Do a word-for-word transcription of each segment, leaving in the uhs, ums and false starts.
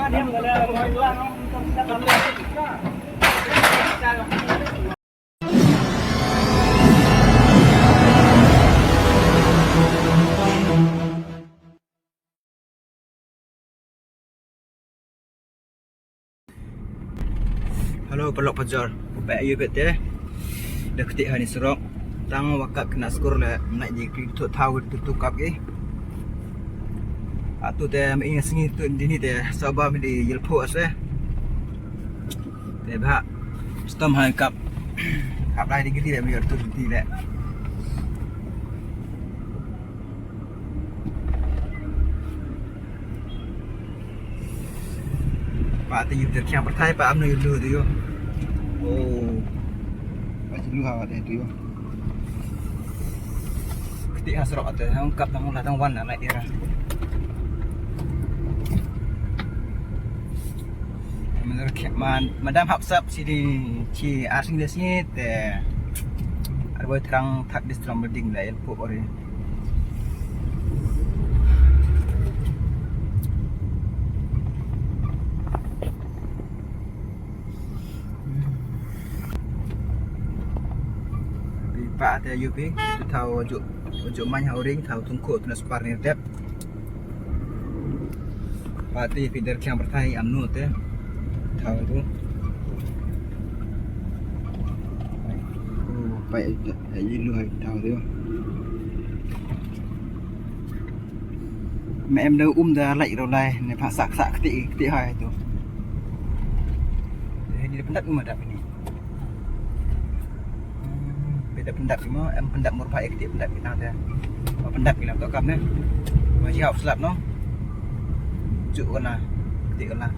Hello, paralok pajor. Ba ïa phi te da kti ha ni surok. Tang wa kap khynnah skur la nai di kri tu thaw tu tu kap ki. Atu te ma ing sngi tu dini te saba mi di yelpo ase. Te ba stom hai kap. Hap lai di kri le mi tu di le. Pa te yu ter kiang pertai pa amno yu lu te yu. Oh. Pa ci lu ha te tu yu. Kti ha surok te hang kap tang la tang wan na lai tira. Menurut man madam hap sap sini ci asing de sini te. Arwai terang tak di strong building la el pu ori. Pi pa te yu pi tu thaw ju ju man ha uring thaw tungku tu na spar ni dep. Pati pi der kiang pertai amnu te. Thaw tu. Oh, pai ai lu hai thaw tu. Me em da um da lai ro lai ne pha sak sak kti kti hai tu. Ni da pendat um da ni. Beda pendat ki mo, em pendat mur pha ek ti pendat ki tang te. Pendat ki lam to kam ne. Ma ji hap slap no. Juk kana, ti kana.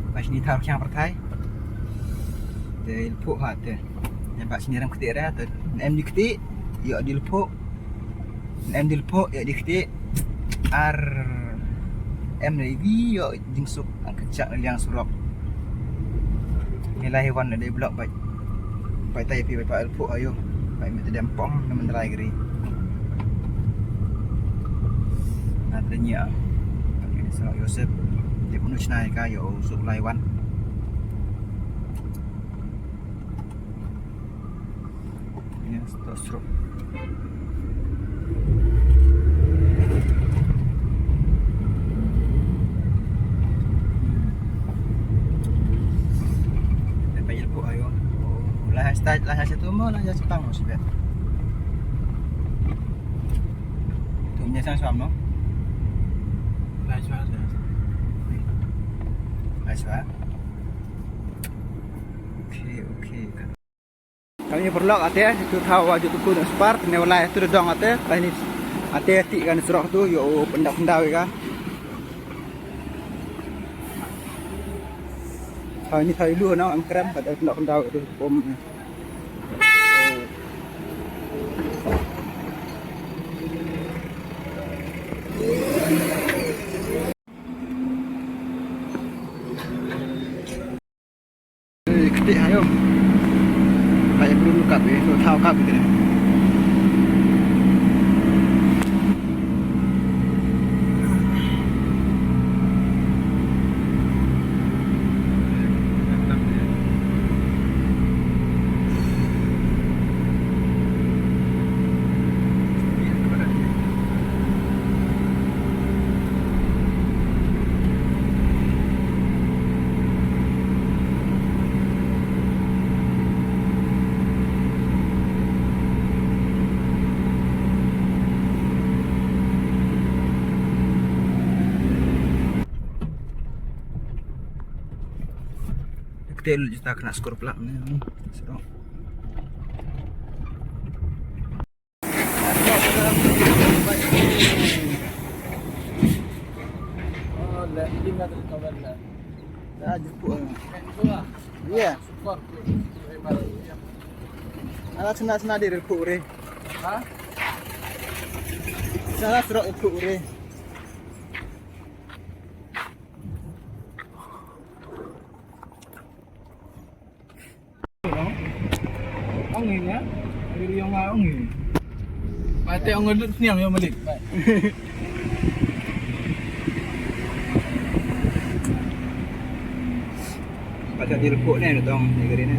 Ba shini thar khyang perthai. Te lpuk ha te. Nyan ba shini ram kti ra te. Em di kti, yo di lpuk. Em di lpuk, yo di kti. Ar em di wi yo jingsuk ang kejak liang surok. Nilai hewan di blok baik. Pai tai pi pai pa lpuk ayo. Pai mete dempong na menderai geri. Na ternyata. Surok Yosep. Dia penuh cina ka yo suk laiwan. Yes, to stroke. Lepas itu ayo. Lah start lah satu mo lah satu tang mo sibet. Tu punya sang suam no. Lah suam. Lah suam. Okay, okay. Kami paralok ate, tu thaw aju tu kun spar, ne walai tu dong ate, pa ni ate ti kan surok tu, yo pendak pendak ka. Thaw ni thaw lu no, am krem, pada pendak pendak tu, pom. Ktik ayo. Kayak belum kap eh, tu thaw kap gitu. Ktel jita kena skor pelak ni. Sedok. Dah jeput. Iya. Ala sena sena di reput re. Ha? Sena serok reput re. Ong ini ya. Dari yang ong ini. Mate ong lut sniang yang balik. Patah di lepuk ni, tong, ni kali ni.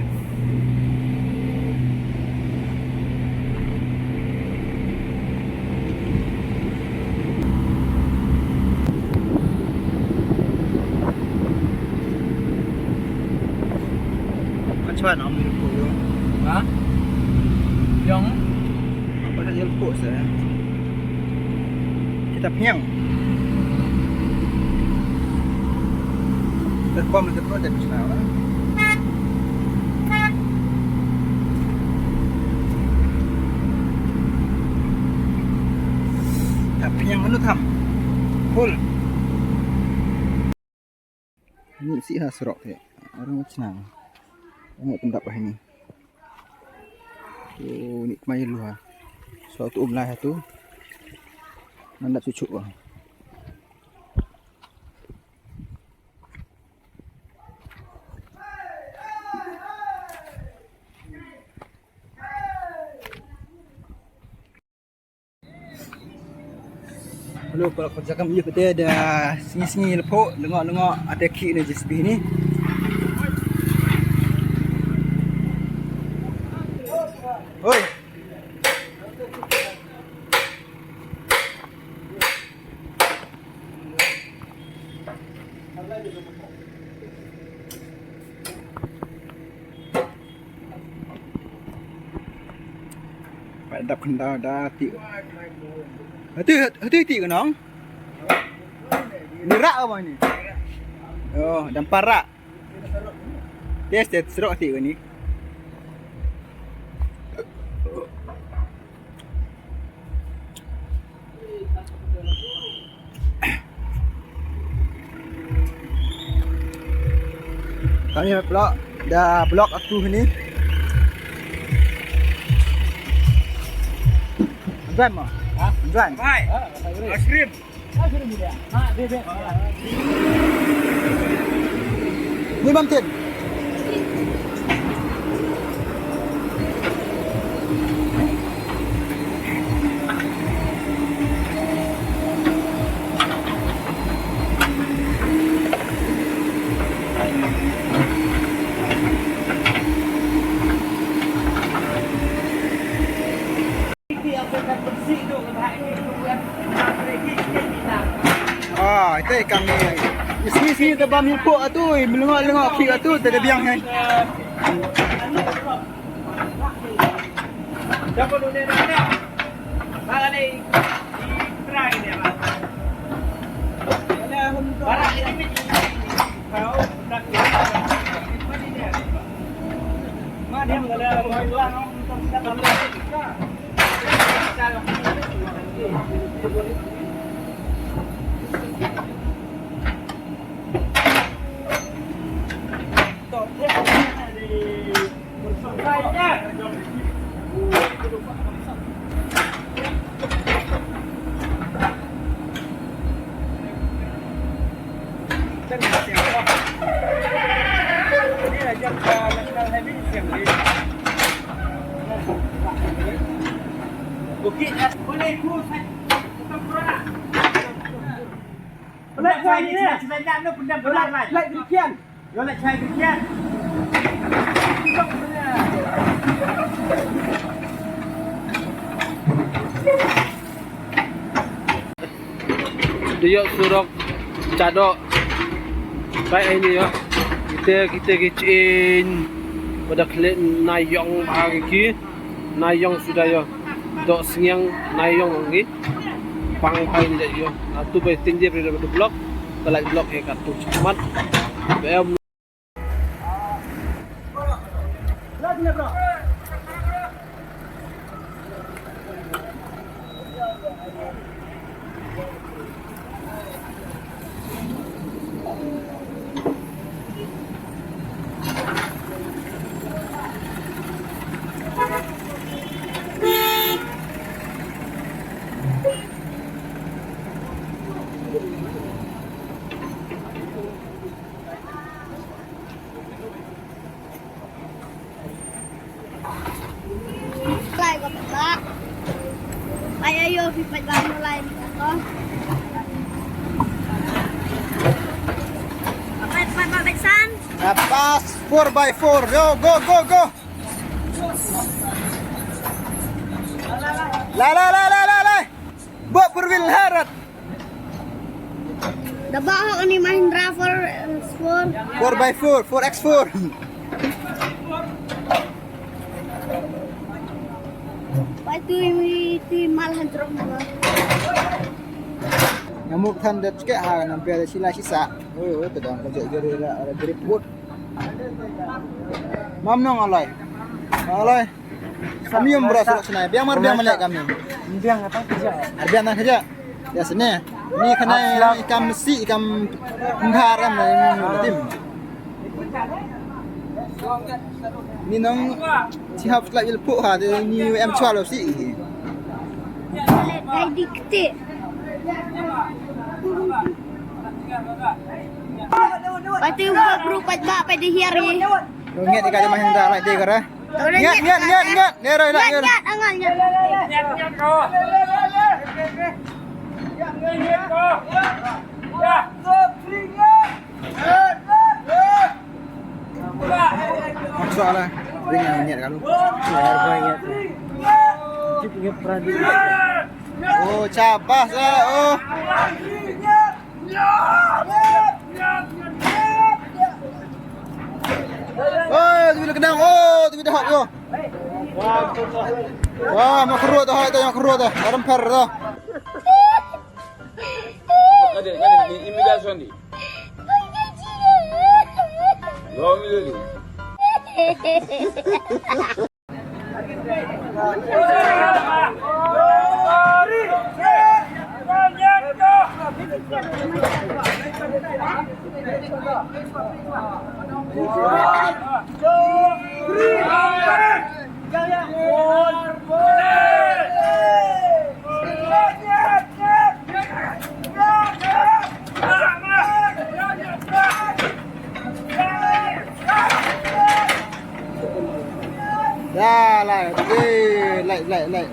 Macam mana, Om, di lepuk tu? Ha? Yang? Patah di lepuk, sah. Kita piang. Terbom, terbom, dan China lah. Tapi yang mana tam? Full. Ini sih ha surok tu. Orang China. Orang pun tak faham ni. Oh, ni kemai lu ha. Surok tu um lah tu. Nanda cucuk bang. Hello, para kerja kami juga dia ada sini-sini lepuk, lengok-lengok ada ki ni J C B ni. Oi. Ba dap khyndaw da ti. Hatu, hatu ti ka nong. Ni rak apa ni? Oh, dampar rak. Test, test, serok ti ka ni. Kami block, da block aku ni. Tuan mo? Ha? Tuan. Mai. Ice cream. Ni bam tin. Ah, ite kang ni. Isi isi te bam ipok atu, melengok-lengok ki atu, te biang hai. Dei ïoh surok Chadok. Pai ai ni ïoh. Kita, kita ki chin. Pada klik na ïong bha ki. Na ïong suda ïoh. Dok sngiang na ïong ngi. Pang pai ni ïoh. Atu pai tin je pre block. Ka lai block e ka tu chmat. Ba em. Yo, phi peit ba no lai ni ko. Peit, peit, peit, peit san. Pass four by four. Yo, go, go, go. La, la, la, la, la, la. Bo purwil harat. Da ba hok ni Mahindra four, uh, four. Four by four, four X four. Pai tu mi tu mal han trok ma. Namuk than da chke ha nam pe da sila sisa. Oi, oi, pedang ka jek jeri la, la jeri put. Mam nong alai. Alai. Kami yang beras surat senai. Biang mar biang malik kami. Biang apa kerja? Biang nak kerja. Ya sini. Ni kena kam si kam ngar am na tim. Ni nong si hap slap il pu ha de ni em chwa lo si. Dai dikte. Pati uba bru pat ba pa di hiar ni. Nget ka jama hinda lai de kara. Ngat, ngat, ngat, ngat. Nero, nero, nero. Ngat, ngat, ngat. Maksud ala. Ring yang ngat kalu. Ngat, ngat. Cip ngat pradi. Oh, cabas eh. Oh. Oh, tu bila kedang. Oh, tu bila hak yo. Wah, mak kerut dah, itu yang kerut dah. Arem per dah. Ada, ada di imigrasi di. Lo mi dulu. Ya, lai. Eh, lai, lai, lai.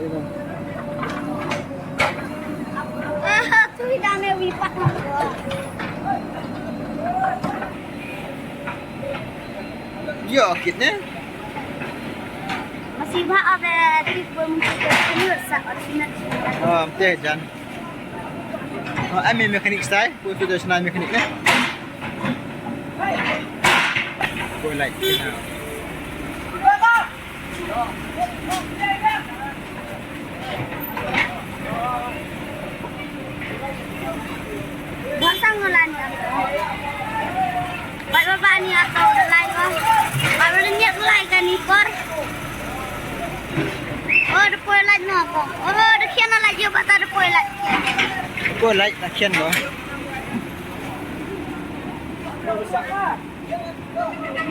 Ah, tu dah me wipak. Yo, kit ne? Masih ba ada tip pun senior sa original. Oh, teh jan. Oh, ami mekanik stai, pun tu dah senang mekanik ne. Pun like. Ba sang ngan lai ni ato. Ba ba ba ni ato da lai ba. Ba ba ni lai ka ni por. Oh, da poi lai no ko. Oh, da khian lai jo ba ta da poi lai. Poi lai ta khian no.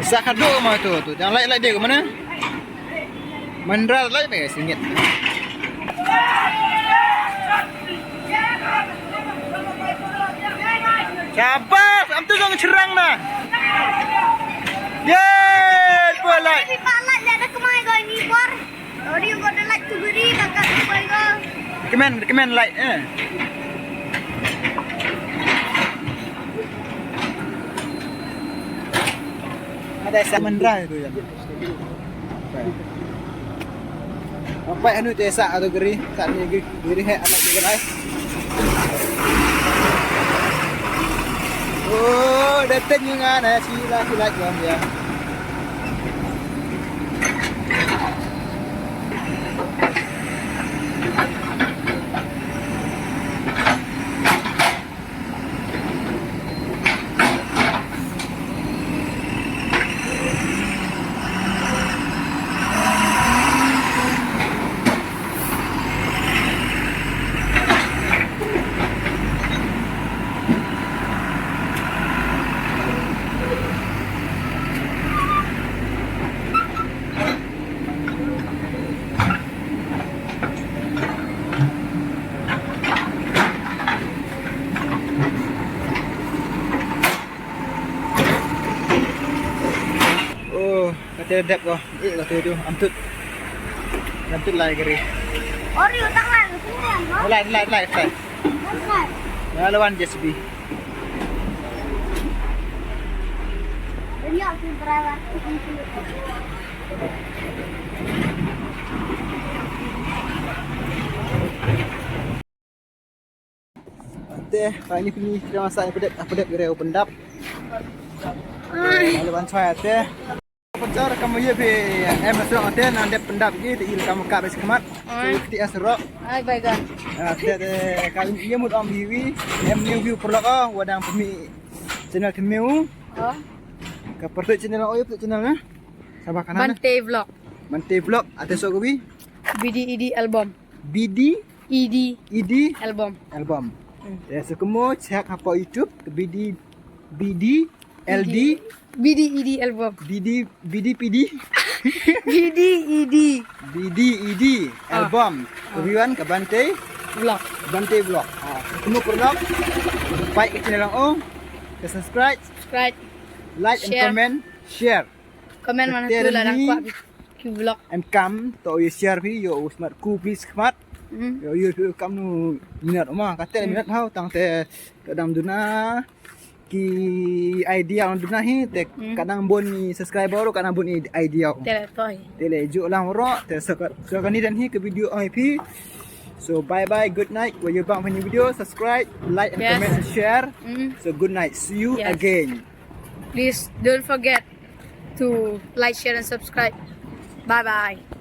Sa khadduh ma tu, tu. Jangan lai lai dia ke mana? Mandra lai deh singit. Syabas, am tu jong cherang na. Yeay, poi lai. Di poi lai, ada kemai kau ini por. Odi ko da like tu beri baka tu koi ko. Recommend, recommend like eh. Ada sa Mandra tu ya. Apa anu te sa atu geri, sa ni geri, geri he anak geri. Oh, datang dengan eh sila sila jom ya. Oh, kata dep ko. Eh, kata tu, antut. Antut lai kari. Ori utang lai. Lai, lai, lai, lai. Another one, J C B. Te, kali ni kini kita masak yang pedek, pedek, pedek, pedek, pendap. Ai. Lalu ban choi te. Pecah kam ye phi em masuk te nan dep pendap gi te il kam ka bes kemat. Ai. Ti asro. Ai, bye, guys. Ah, te, te, kali ye mut om hiwi em ni view perlu ko wadang pemi channel kemiu. Oh. Ka perlu channel, oh, ye channel na. Sabar kanan. Bante Vlog. Bante Vlog, ate so ko bi? B D E D album. B D? E D. E D? Album. Album. Hmm. Ya, so kemo check hapo YouTube, B D, B D, L D. B D E D album. B D, B D P D. B D E D. B D E D album. Ah. Kebiwan ke Bante. Vlog. Bante Vlog. Ah, kemo perlu. Like ke channel lang ong. Ke subscribe. Subscribe. Like and comment. Share. Comment mana tu lah dang kuat ki vlog. Em kam to ye share phi yo smat ku please khmat. Hmm. Yo yo phi kam nu minat ma kate minat hau tang te kadang duna ki idea duna hi te kadang bon ni subscriber kadang bon ni idea. Te le to hi. Te le ju lang ro te so ka ni dan hi ke video ai phi. So bye bye, good night. Wa ye bang phi video, subscribe, like and comment and share. Mm. So good night. See you again. Please don't forget to like, share and subscribe. Bye bye.